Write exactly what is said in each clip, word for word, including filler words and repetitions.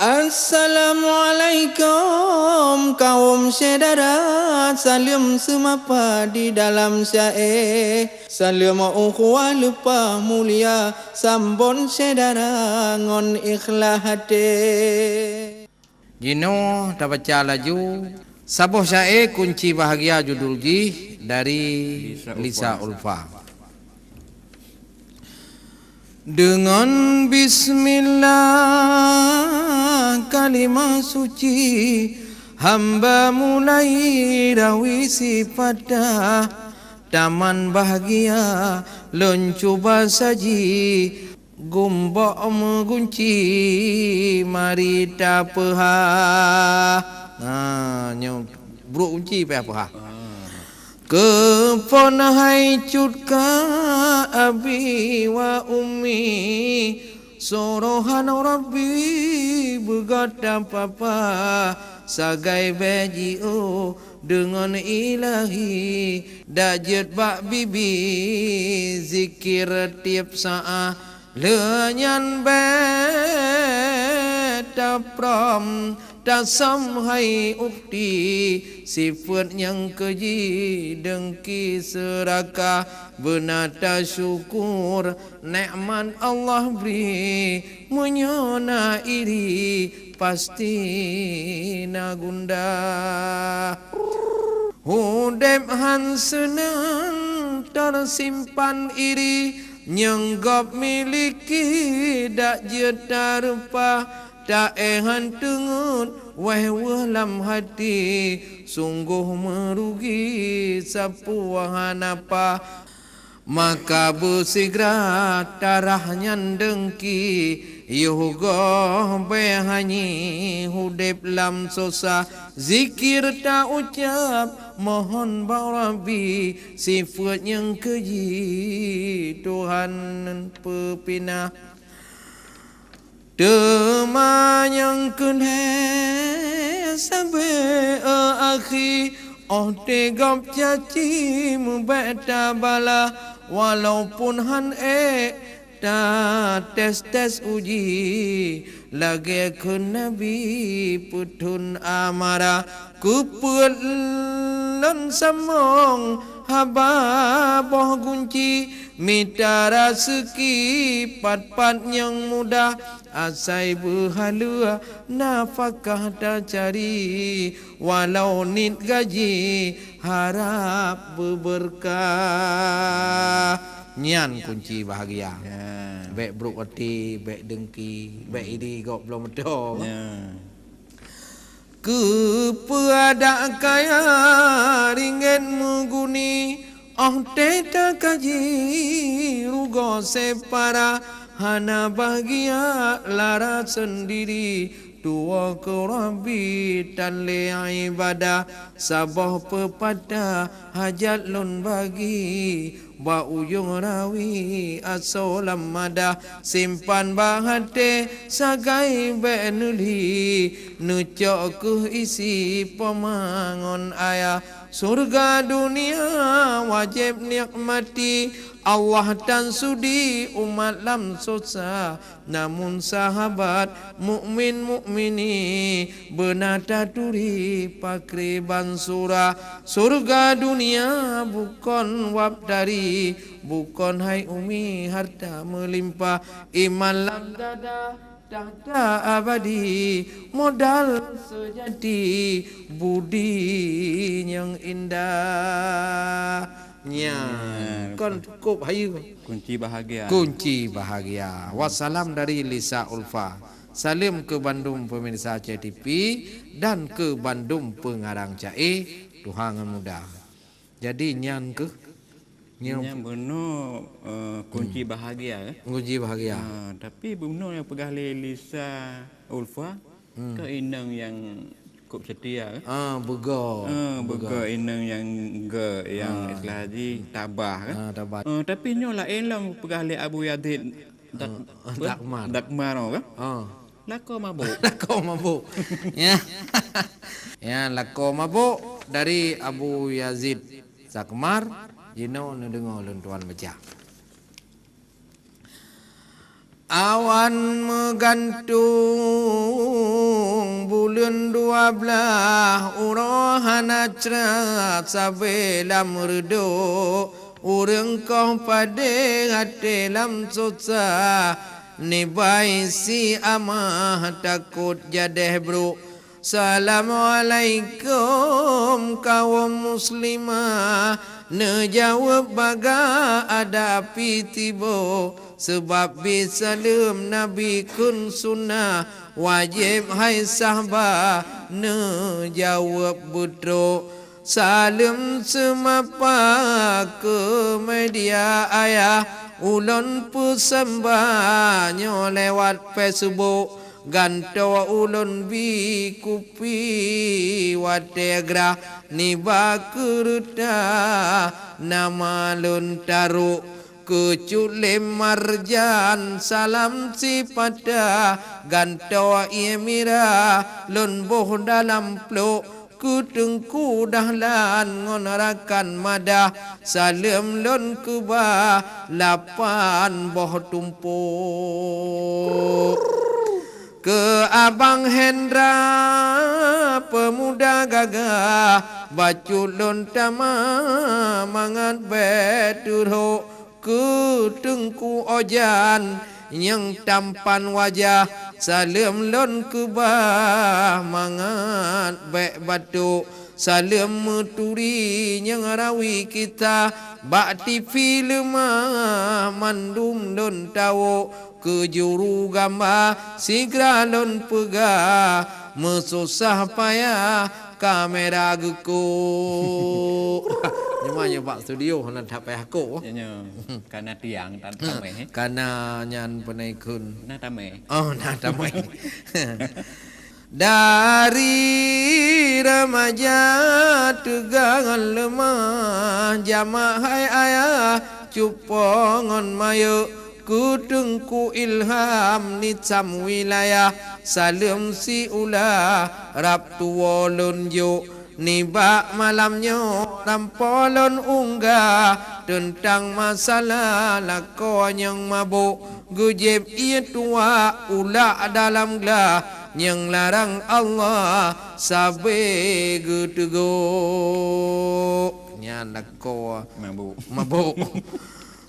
Assalamualaikum kaum syedara, saleuem seumapa di dalam syae. Saleuem ukhuwah leupah mulia, sambon syedara ngon ikhlas até. Jinoe tabaca laju saboh syae kunci bahagia judul jih dari Lisa Ulfa. Lisa Ulfa. Deungon bismillah kalimah suci, hamba mulai rawi sifatah. Taman bahagia lôn cuba saji, gumbok meugunci mari tapeuhah. Ha, nyoe brok gunci payah peuhah. Keuphon hai cut ka abi wa ummi, surohan Rabbi beugot tapapa, sagai bèe jiôh deungon ilahi, dak jeuet bak bibi zikir tiep saah. Lheueh nyan bèe taprom tasam hai ukhti, sifeuet nyang keuji deungki seurakah. Beuna tasyukur nekmat Allah bri, meunyoe na iri pasti na gundah. Udeb han seunang teusimpan iri, nyang gob miliki dak jeuet tareupah, taéh han teungeut wéh-weuh lam hati, sunggoh meurugi sapeue hana pah. Maka beusigra tarah nyan deungki, yoh goh bèe hanyi udeb lam susah. Zikir taucab mohon bak Rabbi, sifeuet nyang keuji Tuhan peupinah. Teuma nyang keuneuk sabe, eh, akhi, óh teugob caci meubèk tabala, walaupun han ék tates-tes uji, lagèe kheun Nabi peuthon amarah. Keupeue lôn sambông haba boh gunci, mita raseuki pat-pat nyang mudah, asai beuhaleue nafakah tacari, walau niet gaji harab beubeurkah. Nyan kunci bahagia. Ya. Bèk brok até, bèk deungki, bèk iri gob bloe meudoe. Ya. Keupeue adak kaya ringgèt meuguni, óh teuka kaji rugoe seupara, hana bahagia lara seundiri, tuwoe keu Rabbi tan lé ibadah. Saboh peupatah hajat lôn bagi, bak ujong rawi asoe lam madah, simpan bak até sagai bèk neulhi, neucok kheueh isi poma ngon ayah. Syeuruga dunia wajéb nikmati, Allah tan sudi umat lam susah. Namun sahabat mukmin mukmini, beuna taturi pakriban surah. Syeuruga dunia bukon wab tari, bukon hai umi harta meulimpah. Iman lam dada takhta abadi, modal seujati budi nyang indah. Nyan, nyan, kon cukôp hayeue. Kunci bahagia. Kunci bahagia. Wassalam dari Lisa Ulfa. Saleuem keu bandum peumirsa C T V dan keu bandum peungarang caé, tuha ngon muda. Jadi nyan keuh nyoe. Nyan bunoe, eh, kunci bahagia, eh. Kunci bahagia. Ah, tapi bunoe nyang peugah lé Lisa Ulfa, keu inong nyang kôb seutia, eh. Ah, beugo. Ah, beugo inong nyang ge, nyang istilah jih tabah, eh. Ah, tabah. Ah, tapi nyoe laén lom peugah lé Abu Yazid Dak-, ah, apa? Dakmar. Dakmar, oh, kan? Ah. Lakoe mabök. Lakoe mabök. Ya. Ya, lakoe mabök dari Abu Yazid Sakmar, jinoe neudeungoe lôn tuan baca. Awan meugantung Dua blaih uroe hana cra sabe lam reudôk, ureuëng koh padé até lam susah, nibai si amah takot jadeh brôk. Assalamualaikum kawom muslimah, neujaweueb baga ada pitibo, seubab bi saleuem Nabi kheun sunnah, wajéb hai sahbah neujaweueb beutrok. Saleuem seumapa keu media ayah, ulôn peuseumba nyoe lewat Facebook. Gantoe ulôn bi kupi watée grah, nibak keureutah nama lôn tarok. Keucut lé marjan salam sipatah, gantoe ié mirah lôn boh dalam plôk. Keu Teungku Dahlan ngon rakan madah, saleuem lôn keubah lapan boh tumpôk. Keu Abang Hendra peumuda gagah, bacut lôn tamah mangat bék teurhok. Keu Teungku Ojan nyang tampan wajah, saleuem lôn keubah mangat bék batok. Saleuem meuturi nyang rawi kisah, bak TV leumah mandum lôn tawök. Keu juru gamba sigra lôn peugah, meususah payah kamera geukok. Nyoe ma nyoe bak studio hana that payah kok. Ya, nyoe. Kana tiang tan tameh, eh. Kana nyan peunaikheun. Na tameh. Oh, na tameh. Dari remaja teuga ngon leumah, jamak hai ayah, cupo ngon mayok, keu Teungku Ilham nisam wilayah, saleuem siulah rab tuwo lôn jok. Nibak malam nyoe rampo lôn unggah teuntang masalah lakoe nyang mabök. Geujieb ié tuwak ulak dalam glah nyang larang Allah sabe geuteugok. Nyan lakoe mabök. Mabök.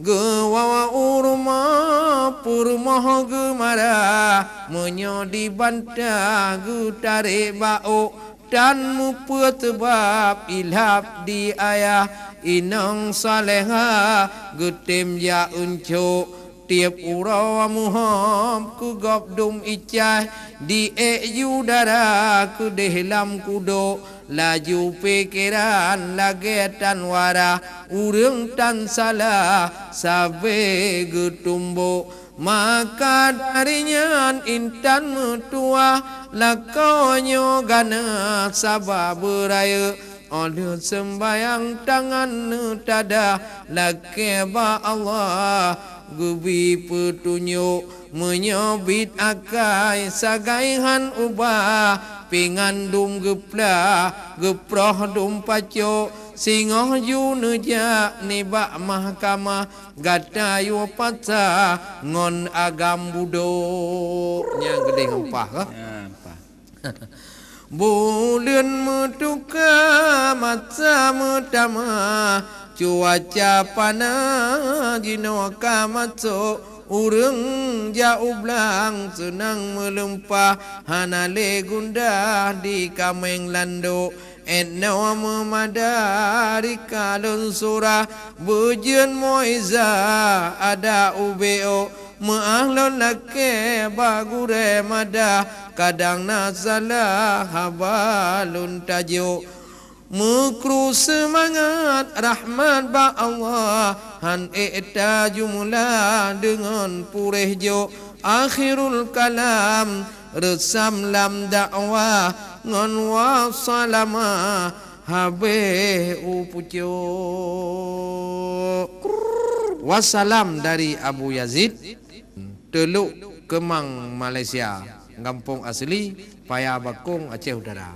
Geuwoe u rumoh, peurumoh geumarah, meunyoe dibantah geutarek bak ôk, tan mupeue seubab ilab di ayah. Inong Saleha geutem jak euncok, tieb uroe muhom keu gob dum icah, di ék ju dara keudeh lam kudok. Laju pikeran lagée tan warah, ureuëng tan salah sabe geutumbok. Maka dari nyan intan meutuwah, lakoe nyoe ganeuk saba beurayeuk. Óh lheueh seumbayang tangan neutada, lakée bak Allah geubi peutunyok. Meunyoe biet akai sagai han ubah, pingan dum geuplah, geuproh dum pacok, singoh ju neujak nibak mahkamah, gata yue pasah ngon agam budok. Nyang geudeh ngon pah, ka? Nyan, pah. Buleuen meutuka masa meutamah, cuaca panas jinoe ka masôk, ureuëng jak u blang seunang meulimpah, hana lé gundah di kaméng landok. Enoe meumada rika lôn surah, beujeuet muizah ada ubé ôk. Meuáh lôn lakée bak gurée madah, kadang na salah haba lôn tajok. Meukru seumangat rahmat bak Allah, han ék tajumula deungon puréh jok. Akhirul kalam, reusam lam dakwah ngon wassalamah habéh u pucok. Wassalam dari Abu Yazid, Teulok Keumang, Malaysia, gampông asli Paya Bakong, Aceh Utara.